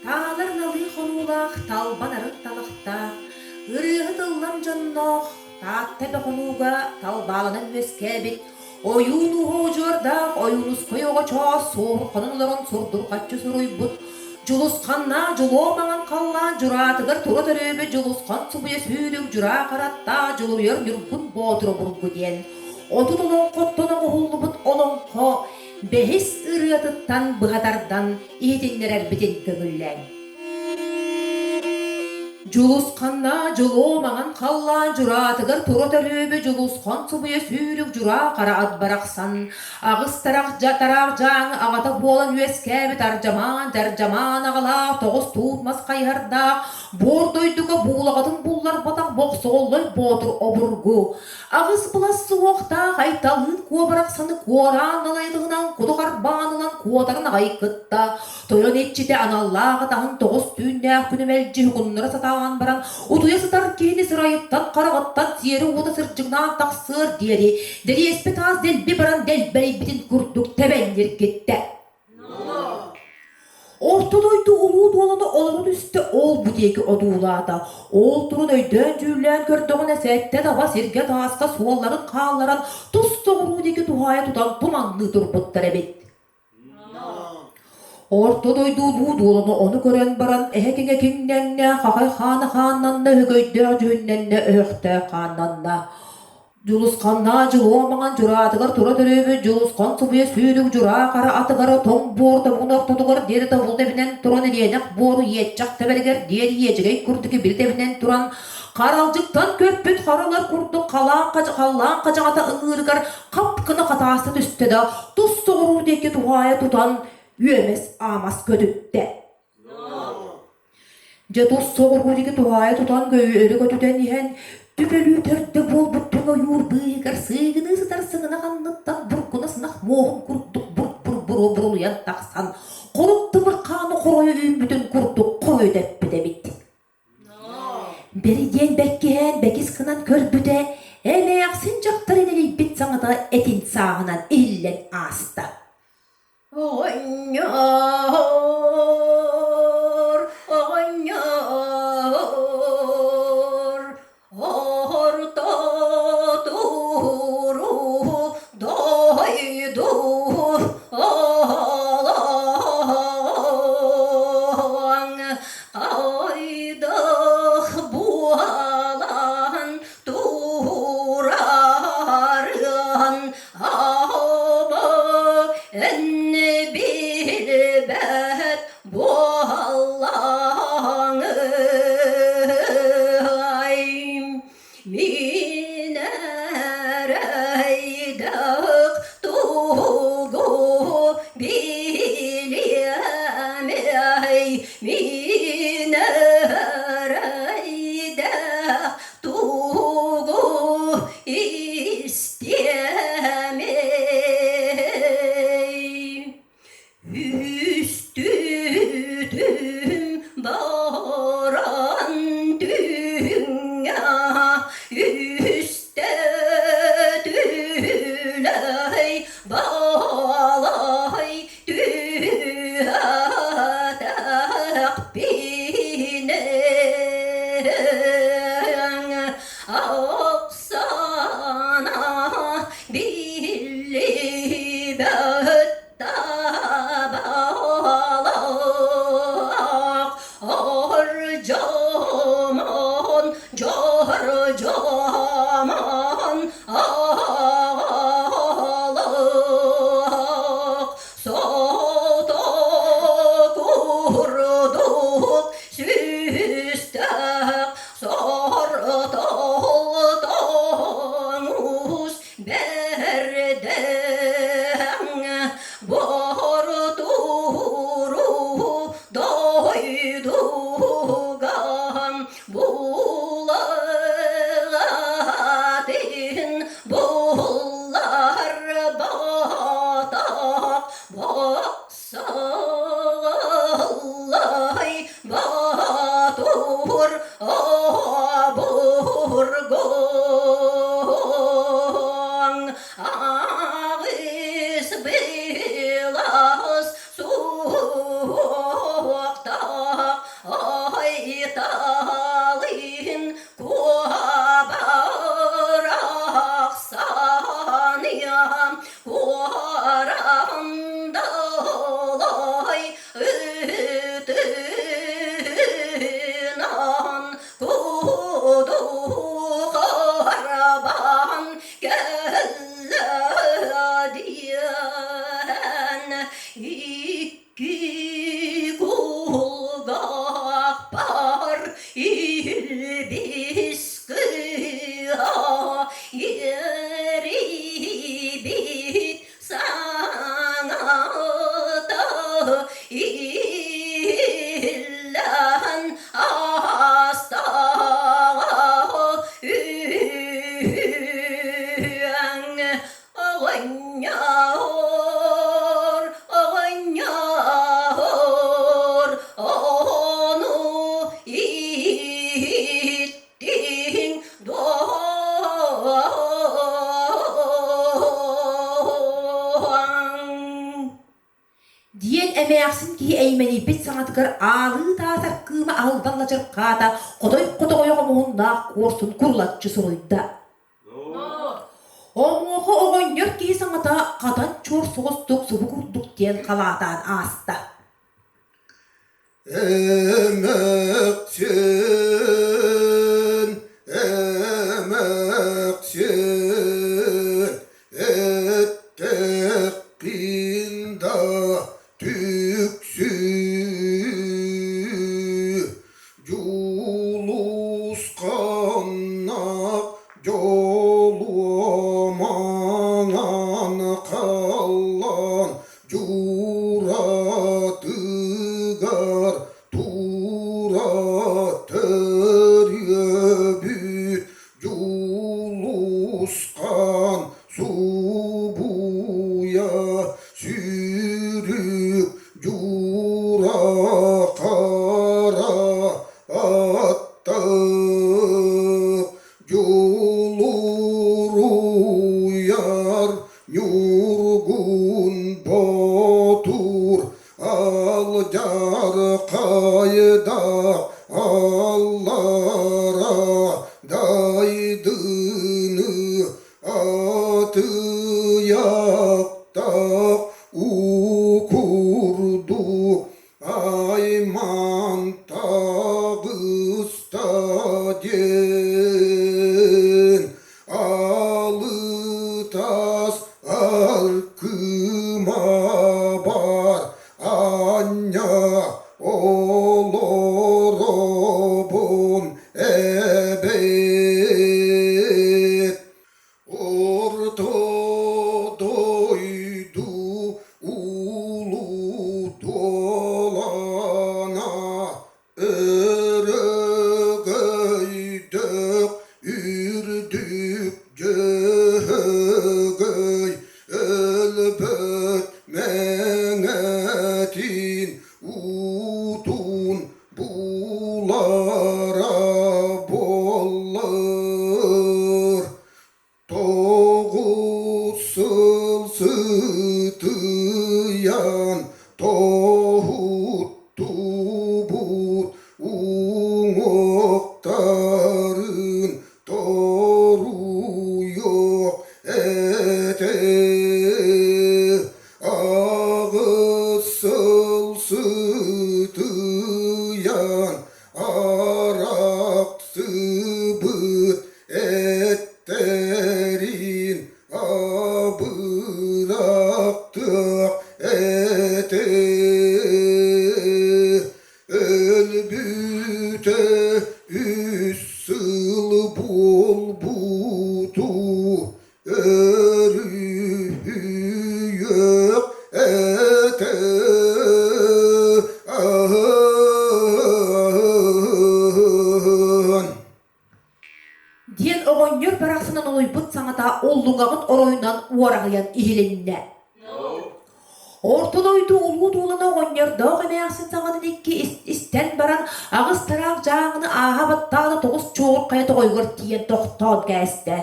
Таалар налыы хонуулаах, талбан арын талахтаах, ырыаһыт ыллам дьонноох, Таатта эбэ хонууга талбааланан үөскээбит, ойуун ууһа удьуордаах Ойуунускай оҕочоос суоһурҕанан олорон сурдурҕаччы суруйбут, Дьулусханнаах дьулуо маҥан халлаан дьураатыгар тура төрөөбүт Дьулусхан субуйа сүүрүк дьураа хараттаах Дьулуруйар Ньургун Боотур обургу диэн 30 олоҥхоттон оҥоһуллубут олоҥхо бэһис ырыатыттан быһа тардан иһитиннэрэрбитин көҥүллээҥ. Дьулусханнаа дьолуо маҥан халлаан дьураатыгар тура төрүөбү Дьулусхан субуйа сүүрүк дьураа хара ат барахсан аҕыс тарах тараах дьааҥы аҕата буолан үөскээбит ардьамаан дьардьамаан аҕалаах тоҕус туут мас хайыһардаах буор дойдуга буулаҕатын булларбатах бохсоҕоллой боотур обургу Аҕыс былас суһуохтаах Айталыын куо барахсаны куораан далайытыгынан куду харбаан ылан куотарын аҕай кытта, тойон иччитэ аналлаах атаһын тоҕус түүннээх күнү мэлдьи уһугуннара сатаан баран, утуйа сытар киһини сырайыттан-хараҕыттан сиэри уота сырдьыгынаан тахсыар диэри, дэриэспит аас дэлби баран дэлбэрийбитин курдук тэбэн ньиргиттэ. Орто дойду улуу дуолана олоро түстэ, ол-бу диэки одуулаата. Ол туран өйдөөн-дьүүллээн көрдөҕүнэ, сэттэ таба сиргэ тааска суолларын хаалларан, тус соҕуруу диэки туһаайа тутан туманныы турбуттар эбит. Орто дойду улуу дуолана ону көрөн баран, эһэ киҥэ киҥнэннэ, хахай хаана хааннанна, өһөгөйдөөх дьүһүннэннэ, өһөхтөөх хааннанна. Дьулусханнаа дьулуо маҥан дьураатыгар тура төрөөбүт Дьулусхан субуйа сүүрүк дьураа хара атыгар тоҥ буор тобугун ортотугар диэри тобул тэбинэн туран ириэнэх буору иэччэх тэбэригэр диэри иэдьэгэй курдук ибили тэбинэн туран харалдьыктан көппүт харалар курдук халаан халлаан хадьаҕата ыҥыырыгар хап гына хатааста түстэ да тус соҕуруу диэки туһаайа тутан үөмэс аамас көтүттэ. Дьэ тус соҕуруу диэки туһаайа тутан өрө көтүтэн иһэн, түп өлүү төрдө буолбут түҥ ойуур быыһыгар сыыгыныы сытар сыҥынах анныттан буркуна сынах муоһун курдук бур-бур буруо бурулуйан тахсан, хорук тымыр хааны хоройо үүммүтүн курдук хоройо тэппит эбит. Бэридиэн бэккиһээн бэкис гынан көрбүтэ, эмээхсин дьахтар инэлийбит саҥата этин сааһынан иһиллэн ааста. Оҕонньор, оҕонньор, орто туру дойду олоҥ хайдах буолан турарын Аба эн билбэт буоллаҥый, мин эрэйдэх тугу билиэмий, мин эрэйдэх тугу истиэмий Үстүтүм баран түҥҥэ үстэ түлэй балай түһэтэхпинэ Оксана биллибэт табалаах ордьомон дьордьомон аҕалаах сото курдук сүүстээх Сортолтоҥус бэрдэҥ бортууру дойдуга. Айталыын куобарахсаныам куорандалай ытынан куду харбаан кэллэ диэн икки кулгаахпар илбис кыа иэрийбит саҥата иһиллэн астаҕа үһүөҥ оҕонньор оҕонньор ону иһиттиҥ дуо? Диэн эмээхсин киһи эймэнийбит саҥатыгар аалыы таатар кыыма аһыллан лачырхаата, хотой хотоҕойо хомуһуннаах куорсун курулаччы суруйда. Онуоха оҕонньор киһи саҥата хатан чуор соҕустук субу курдук диэн халаатаан ааста. Эмэхсин, эмэхсин, эттэххин да түксү, Дьулусханнаах дьолуоманан халлаан дьууратыгар тура төрүөбүт Дьулусхан субуйа сүүрүк дьуура хара аттык Дьулуруйар Ньургун Боотур алдьархайдаах аллара дайдыны атыйахтаах уу курдук айман таҕыста диэн алытас аркыма бар анньа олоробун эбит Орто дойду улуу дуолана өрөгөйдөөх үрдүк дьөһөгөй өлбөт мэҥэтин уутун булара буоллар Тоҕус сыл сытыйан тоһуттубут уҥуохтарын торуйуох этэ. Аҕыс сыл сытыйан арахсыбыт эттэрин абырахтыах этэ. Өлбүтэ үс сыл буолбуту өрүһүйүөх этэ. Диэн оҕонньор барахсанан олуйбут саҥата уллуҥаҕын оройунан уораҕыйан иһилиннэ. Орто дойду улуу дуулана оҕонньордоох эмээхсин саҥатын икки истэн баран. аҕыс тараах дьааҥыны ааһа баттаата тоҕус чуоҕур хайа тоҕойугар тиийэн тохтоон кээстэ.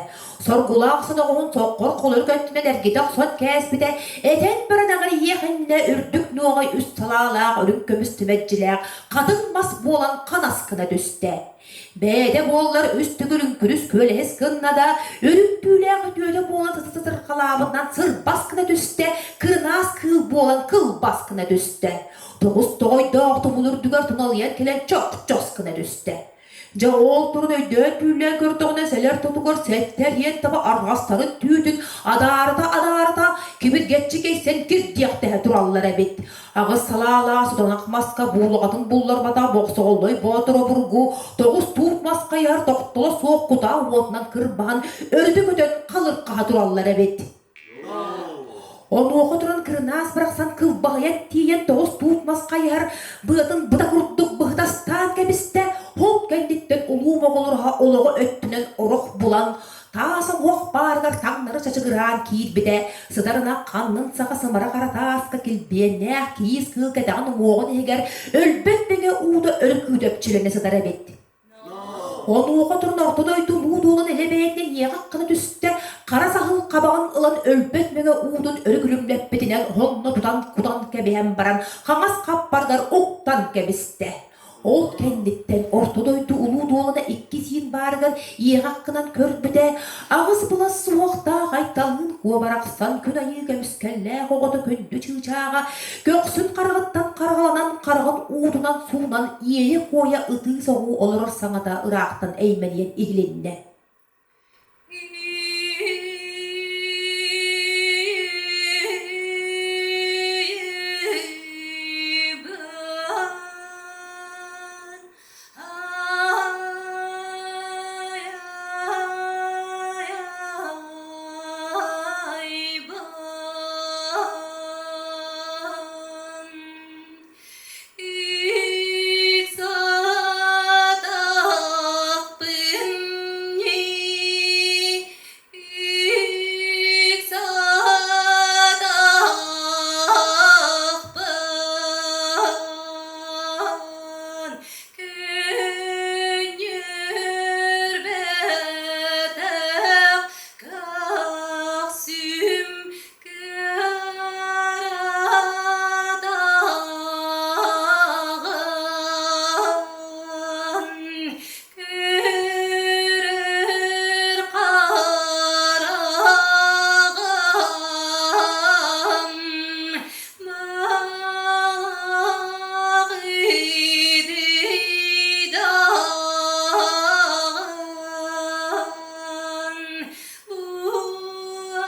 Соргулаах соноҕоһун соххор холорук өттүнэн эргитэ охсон кээспитэ, этэн баран аҕырыйыах иннинэ үрдүк нуоҕай үс салаалаах үрүҥ көмүс түмэддьилээх хатыҥ мас буолан ханас гына түстэ. Бэйэтэ буоллар үс төгүл үҥкүрүс күөлэһис гынна да, үрүҥ түүлээх үтүөтэ буолан сытырхалаабытынан сырбас гына түстэ, кырынаас кыыл буолан кылбас гына түстэ. Тоҕус тоҕойдоох тумул үрдүгэр туналыйан кэлэн чох-чос гына түстэ. Дьэ ол турун өйдөөн-түүллээн көрдөҕүнэ сэлэр тотугар сэттэ эриэн таба арҕастарын түүтүн адаарыта-адаарыта кибиргэччи кэйсэн кирдиэхтэһэ тураллар эбит. Аҕыс салаалаах сутанах маска буулаҕатын булларбата Бохсоҕоллой Боотур обургу тоҕус туут мас хайыһар тохтоло суох кутаа уотунан кырбаһан өрүтэ көтөн халырхаһа тураллар эбит. Онуоха туран кырынаас барахсан кылбаһыйан тиийэн тоҕус туут мас хайыһар быатын быта курдук быһытастаан кэбистэ, ол кэнниттэн улуу моҕолураһа олоҕо өттүнэн орох булан, таас омуох баарыгар таҥнары чачыгыраан киирбитэ, сытар ынах ханнын саха сымара хара тааска килбиэннээх киис кыыл кэтэҕин уҥуоҕун иһигэр өлбөт мэҥэ уута өрүкүүтэ сытар эбит. Онуоха туран орто дойду улуу дуолан илэ бэйэтинэн иэҕэх гына түстэ, хара саһыл хабаҕын ылан өлбөт мэҥэ уутун өрө күлүмнэппитинэн онно тутан кутан кэбиһэн баран хаҥас хаппарыгар уктан кэбистэ. Ол кэнниттэн орто дойду улуу дуолана икки сиин баарыгар иэҕэх гынан көрбүтэ, аҕыс былас суһуохтаах Айталыын куо барахсан күн айыы көмүскэллээх оҕото күндү чыычааҕа Көхсүн хараҕыттан хараҕаланан хараҕын уутунан суунан иэйэ-куойа ытыы-соҕуу олорор саҥата ыраахтан эймэлийэн иһилиннэ. Күннүрбэтэх көхсүм кыарадаҕын көрөр хараҕым Маҕыдыйдаҕын бу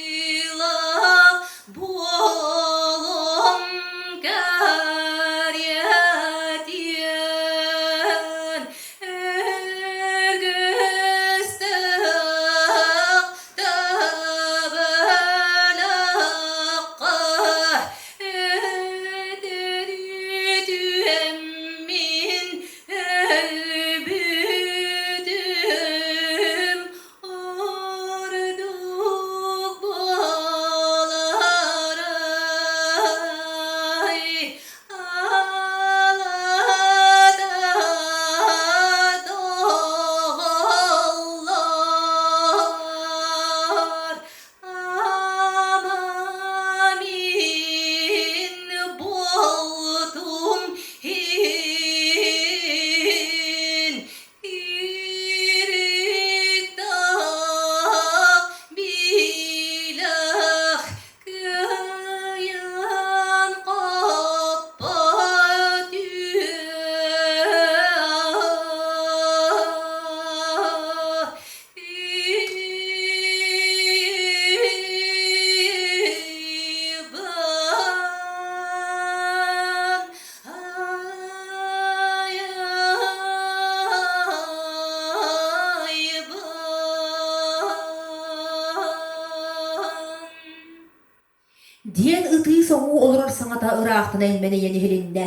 айылаах буолуом кэриэтиэн өргөстөөх төбөлөххө өтөрүтүөммин өлбүтүм ордук буоларай Алада доҕоллор ама мин буолтум иһин Кириктах билэх кыайан хаппат Иван Диэн ытыы-соҥуу олорор саҥата ыраахтан эймэнийэн иһилиннэ.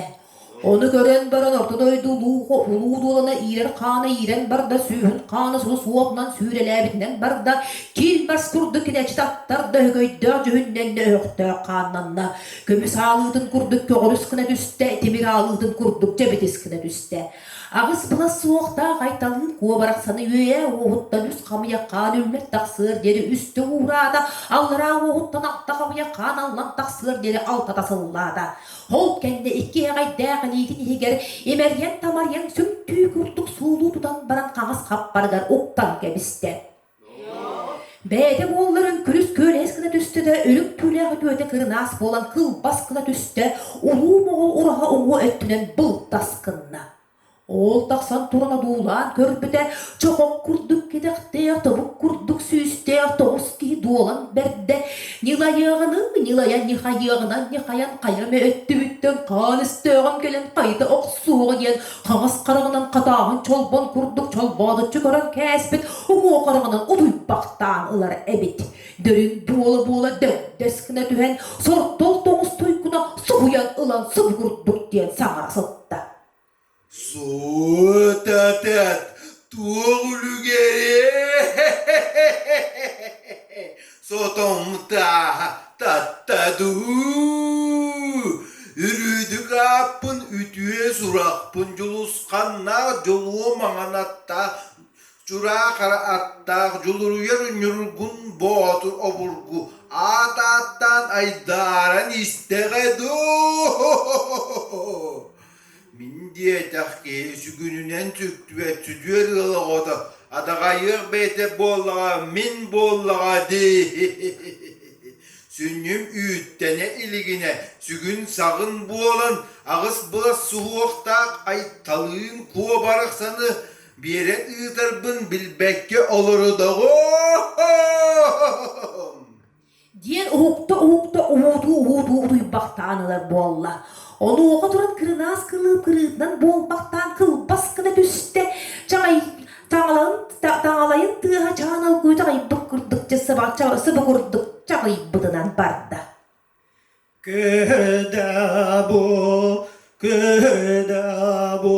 Ону көрөн баран орто дойду улуу, улуу дуолана иирэр хаана иирэн барда, сүүһүн хаана сулус уотунан сүүрэлээбитинэн барда, киил бас курдук килэччи таттарда, өһөгөйдөөх дьүһүннэннэ, өһөхтөөх хааннанна. Көмүс аалыытын курдук көҕүрүс гына түстэ, тимир аалыытын курдук дьэбитис гына түстэ. Аҕыс былас суохтаах Айталыын куо барахсаны үөйээ уоһуттан үс хамыйах хаан үллэр тахсыар диэри үстэ уураата, аллараа уоһуттан алта хамыйах хаан аллан тахсыар диэри алтата сыллаата. Ол кэннэ икки эҕэйдээх илиитин иһигэр имэрийэн-тамарыйан сүҥ-түү курдук суулуу тутан баран хаҥас хаппарыгар уктан кэбистэ. Бэйэтэ буолларын күрүс күөлэһис гына түстэ да, үрүҥ түүлээх үтүөтэ кырынаас буолан кылбас гына түстэ, улуу моҕол ураһа уҥуо өттүнэн былтас гынна. Ол тахсан туран одуулаан көрбүтэ, чохох курдук кэтэхтээх, тобук курдук сүүстээх тоҕус киһи дуолан бэрдэ, ньылайыаҕыныы ньылайан ньыхайыаҕынан ньыхайан хайа эмэ өттүбүттэн хаан өстөөҕүм кэлэн хайыта охсуоҕа диэн хаҥас хараҕынан хатааһын чолбон курдук чолбоодуччу көрөн кээспит уҥуох хараҕынан утуйбахтаан ылар эбит. Дөрүн буола-буола дөгдөс гына түһэн, сортол тоҕус туйгуна соһуйан ылан субугурдук диэн саҥара сытта. Суотатат, туох үлүгэрэ сотомтааһа татта дуу Үрүүдүк ааппын үтүө сурахпын дьулусханнаах дьолуо маҥан аттаах Чураа хара аттаах дьулуруйар ньургун боотур обургу аат ааттаан айдааран истэҕэ дуу Мин диэтэх киһи сүгүнүнэн сүктүбэт сүдүөр ыал оҕото адаҕайыах бэйэтэ буоллаҕа мин буоллаҕа дии Сүнньүм үүттэнэ илигинэ сүгүн-саҕын буолан аҕыс былас суһуохтаах Айталыын Куо барахсаны биэрэн ыытарбын билбэккэ олордоҕум Диэн уһукта-уһукта уһуутуу-уһуутуу утуйбахтаан ылар буолла. Онуоха туран кырынаас кылыып кырыытынан буолбахтаан кылбас гына түстэ, чаҕай таҥалайын, таҥалайын тыаһа чаан алгыы чаҕыйбыт курдук сыба курдук чаҕыйбытынан барда. Көөдабо, көөдабо,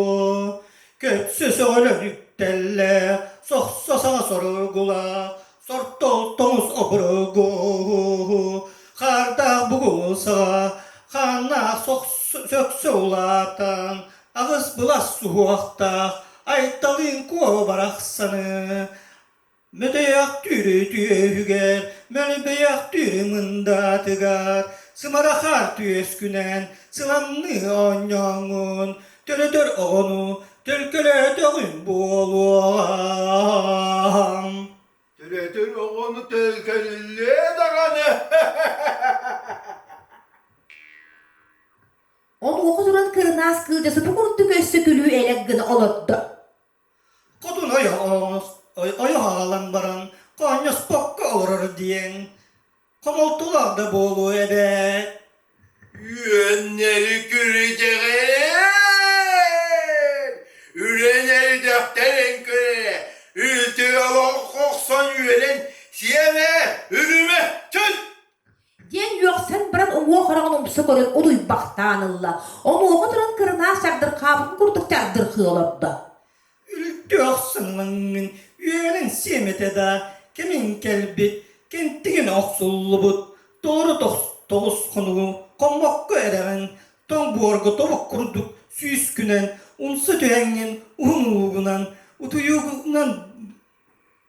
көпсө сөҕөлөн үктэллээх, сохсо саҥа соругулаах, сортол тоҥус обургу, хаардаах бугул саҕа, хааннаах сөксө улаатан, аҕыс былас суһуохтаах, айталыын куо барахсаны, Мөтөйөх түүрү түөһүгэр, мөлбөйөх түүрү мындаатыгар, сымарахаар түөскүнэн сыламныы оонньооҥҥун, төрөтөр оҕону төлкөлөөтөҕүн буолуоҕаҥ. Төрөтөр оҕону төлкөлүллүө даҕаны Онуоха туран кырынаас кыыдьа субу курдук өссө күлүү элэк гына олордо. Хотун ойох аҕалан баран хоонньоспокко олорор диэн хомолтолоох да буолуо эбээт Үөннэри күрүтэҕин Үрэн эрдэхтэрин көрө Үлтү олох охсон үөрэн Сиэмэ, үрүмэ, чөл! Диэн үөхсэн баран уҥуох хараҕын умса көрөн утуйбахтаан ылла. Онуоха туран кырынаас чардырхаабытын курдук чардырхыы олордо. Үлтүөх сыҥлаҥҥын үөрэн сиэмэтэ да кэмиҥ кэлбит, кэнтигин охсуллубут, толору тоҕус хонугу хоммокко эрэҕин, тоҥ буорга тобук курдук сүүскүнэн умса түһэҥҥин уһун уугунан, утуйуугунан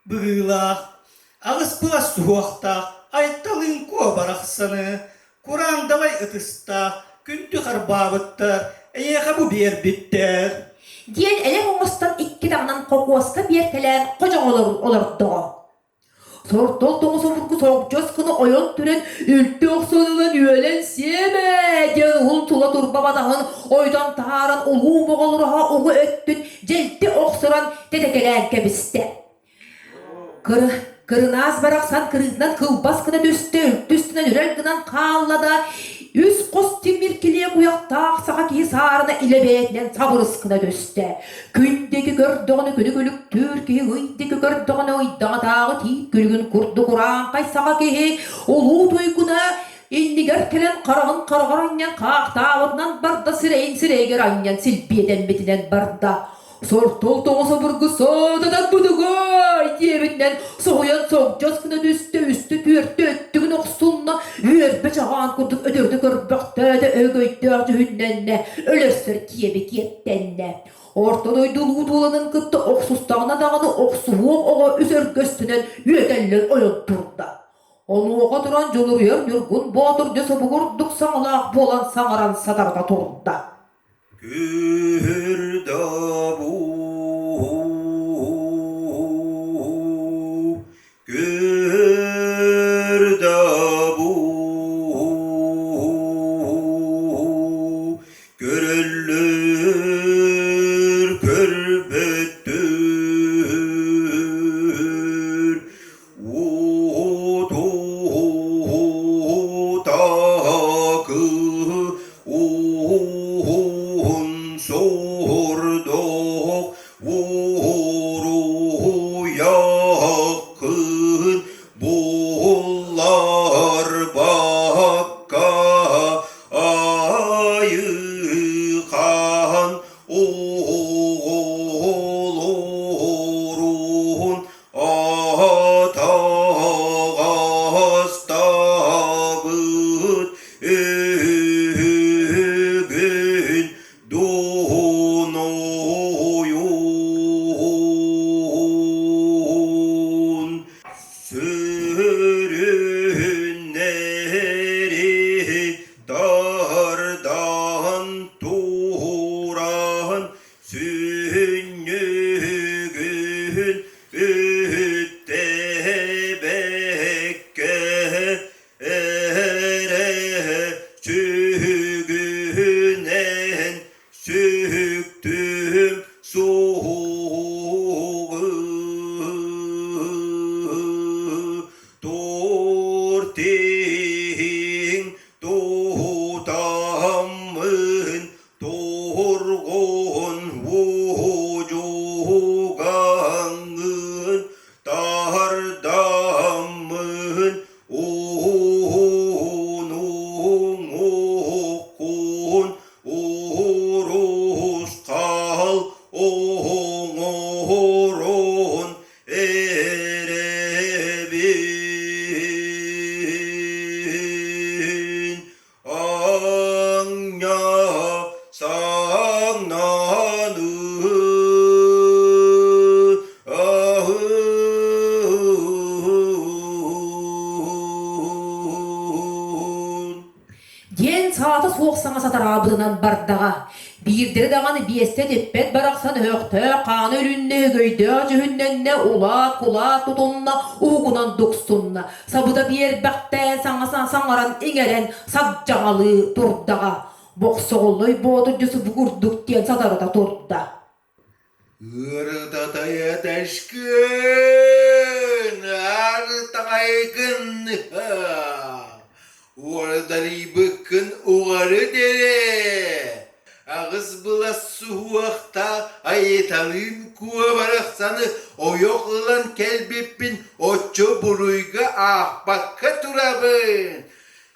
быһыылаах, аҕыс былас суһуохтаах Айталыын Куо барахсаны, кураан далай ытыстаах күндү харбаабыттар, эйиэхэ бу биэрбиттэр Диэн элэҥ оҥостон икки таҥнан хокуоска биэртэлээн ходьоҕолорун олордоҕо. Сортол тоҕус обургу соҕдьос гына ойон түрэн үлтү охсон ылан үөлэн сиэмэ диэн уһун тула турба батаһын ойутан таһааран улуу моҕолураһа уҥа өттүн дьэлти охсорон тэтэкэлээн кэбистэ. Кыры, кырынаас барахсан кырыытынан кылбас гына түстэ, үлтүстүнэн үрэл гынан хаалла да, үс хос тимир килиэ куйахтаах саха киһи саарына илэ бэйэтинэн сабырыс гына түстэ. Күн диэки көрдөҕүнэ күнү күлүктүүр киһи, ый диэки көрдөҕүнэ ыйдаҥатааҕы тиит күлүгүн курдук урааҥхай саха киһи улуу туйгуна. Иннигэр кэлэн хараҕын хараҕар анньан хаахтаабытынан барда, сирэйин сирэйигэр анньан силбиэтэммитинэн барда. Сортол тоҕус обургу саататан бутугай диэбитинэн соһуйан соҕдьос гына түстэ, үстэ, түөртэ өттүгүн охсунна, үөрбэ чаҕаан курдук өтөрдө көрбөхтөөтө, өгөйдөөх дьүһүннэннэ, өлөрсөр киэби киэптэннэ. Орто дойду улуу дуоланын кытта охсустаҕына даҕаны охсуһуох оҕо үс өргөстөнөн үөтэллэн ойон турда. Онуоха туран Дьулуруйар Ньургун Боотур дьэ собугурдук саҥалаах буолан саҥаран сатарыта турда. Күрдабу, күрдабу, көрөллөр көрбөттөр Утуутаакы уһун сордоох уруйаххын булларбакка айыхан оҕолорун Атаҕастаабыт үһүгүн дуунуйун сүрүннэри тардан тууран сүнньүгүн үттэбэккэ эрэ сүгүнэн сүктүм суоҕу тур тииҥ туутаммын Туһургун уһудьугаҥҥын таһырдаммын уһунуҥ-уһуккун урусхал оҥорон эрэбин. Аҥньа саҥнаны аһын. Диэн саата суох саҥа сатараабытынан бардаҕа. Биирдэрэ даҕаны биэстэ типпэт барахсан өһөхтөөх хаана үлүннэ, өйдөөх дьүһүннэннэ, улаат-кулаат тутунна, уһугунан дуксунна. Сабыта биэрбэхтээн саҥа саҥаран иҥэрэн сагдьаҕалыы турдаҕа. Бохсоҕоллой Боотур дьэ курдук диэн сатарыта турда. Ыарытатайаташкын, артаҕайгын, уордарыйбыккын уҕары дэрэ, аҕыс былас суһуохта айыталыын куо барахсаны ойох ылан кэлбиппин оччо буруйга аахпакка турабын.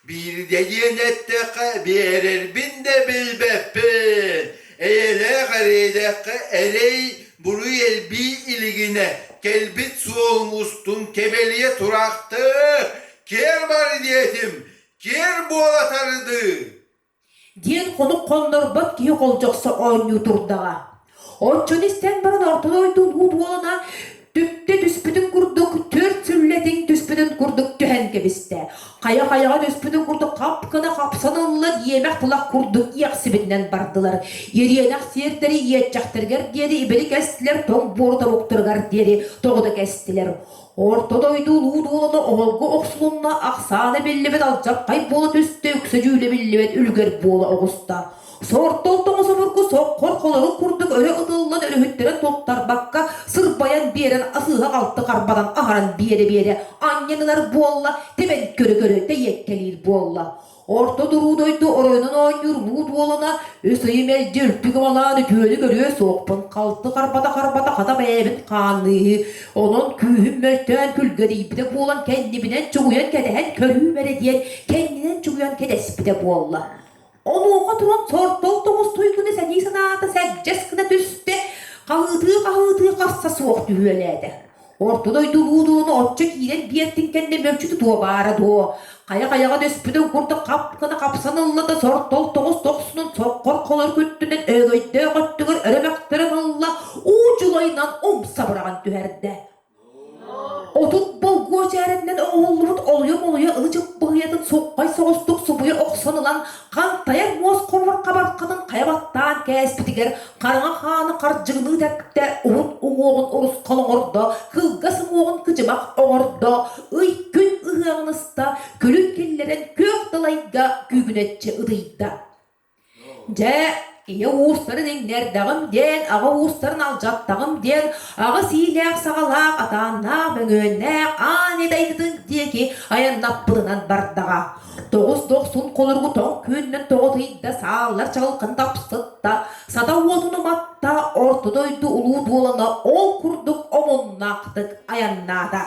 Биирдэ диэн эттэххэ, биэрэрбин да билбэппин. Эйэлээх эрэйдэххэ эрэй буруй элбии илигинэ кэлбит суолум устун кэбэлийэ тураахтыы, киэр бар диэтим, киэр буола тардыы. Диэн хонук хоннорбот киһи холдьохсо оонньуу турдаҕа. Оччону истэн баран орто дойду улуу дуолана түптэ түспүтүн курдук түөрт сүллэтиҥ түспүтүн курдук түһэн кэбистэ. Хайа-хайаҕа түспүтүн курдук хап гына хапсан ылла иэмэх тылах курдук иэхсибитинэн бардылар. Ириэнэх сиэрдэри иэччэхтэригэр диэри ибили кэстилэр, тоҥ буору тобуктарыгар диэри тоҕута кэстилэр. Орто дойду улуу дуолана оһолго охсулунна, ахсаана биллибэт алдьархай буола түстэ, үксэ дьүүлэ биллибэт үлүгэр буола оҕуста. Сортол тоҥус обургу соххор холорук курдук өрө ытыллан өрүһүттэрин туттарбакка сырбайан биэрэн асыыһа-халты харбатан аһаран биэрэ-биэрэ анньан ылар буолла, тэбэн көрө-көрө тэйиэккэлиир буолла. Орто туруу дойду оройунан оонньуур луут уолана үс ый мэлдьи үрдүк ымалаан үтүөнү көрүө суохпун, халты харбата-харбата хата бэйэбин хаанныыһы, онон күүһүм мөлтөөн күлгэрийбитэ буолан кэннибинэн чугуйан кэтэһэн көрүүм эрэ диэн кэннинэн чугуйан кэтэспитэ буолла. Онуоха туран сортол тоҕус туйгуну сэнии санаата сэгдьэс гына түстэ, хаһыытыы-хаһыытыы хасса суох түһүөлээтэ. Орто дойду луудулуну оччо киирэн биэртин кэннэ мөкчү тутуо баара дуо? Хайа-хайаҕа түспүтүн курдук хап гына хапсан ылла да сортол тоҕус дохсунун соххор холор күттүнэн өөгөйдөөх өттүгэр өрө мөхтөрөн ылла, уу дьулайынан умса быраҕан түһэрдэ. 30 болгуо чээринэн оҥоһуллубут олуйа-молуйа ылы-чып быһыйатын суххай соҕустук субуйа охсон ылан, хантайар муос хомур хабархатын хайа баттаан кээспитигэр хараҥа хааны хардьыгыныы тэптэ, уһун уҥуоҕун урусхал оҥордо, кылгас уҥуоҕун кыдьымах оҥордо, ый-күн ыһыаҕын ыста, күлүн киллэрэн күөх далайга күүгүнэччи ытыйда. Дьэ, ийэ уустарын иҥнэрдэҕим диэн, аҕа уустарын алдьаттаҕым диэн, аҕыс иилээх-саҕалаах, атааннаах, мөҥүөннээх аан дайдытын диэки айаннаппытынан бардаҕа. Тоҕус дохсун холоругу тоҥ күөнүнэн тоҕо тыйда, сааллар чаҕылхын тапсытта, сата уотун уматта, орто дойду улуу дуолана ол курдук омуннаахтык айаннаата.